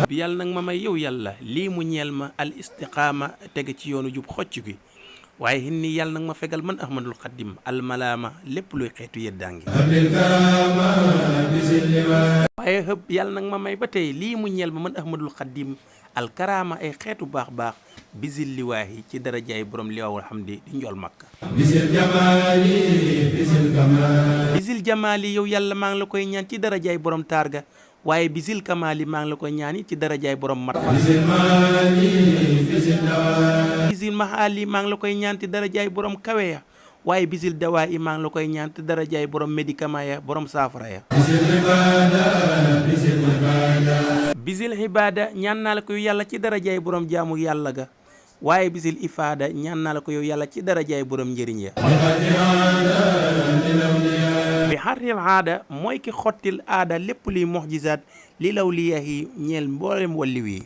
yàlla nag ma may yow yàlla lii mu ñeel ma al istiqaama tege ci yoonu jub xocc gi waaye hin ni yàlla nag ma fegal man ahmadul xaddim almalaama lépp luy xeetu yeddaangi waaye xëpp yàlla nag ma may ba tey lii mu ñeel ma man ahmadul xaddim alkaraama ay xeetu baax baax bisil liwaahi ci darajaay borom liwaawul hamdi di njool makka bisil jamaali yow yàlla maa ngi la koy ñaan ci darajaay borom taarga waaye bisil kamaali maa ngi la koy ñaan ci darajaay borom mat bisil mahaali maa ngi la koy ñaan ci darajaay borom kawe ya waaye bisil dawaa yi maa ngi la koy ñaan ci darajaay borom médicament ya borom saafara ya bisil xibaada ñaan naa la ko yow yàlla ci darajaay borom jaamu yàlla ga waaye bisil ifaada ñaan naa la ko yow yàlla ci darajaay borom njëriñ ya bi xarril aada mooy ki xottil aada lépp liy moxjisaat li law liyahi ñeel mboolem walli wi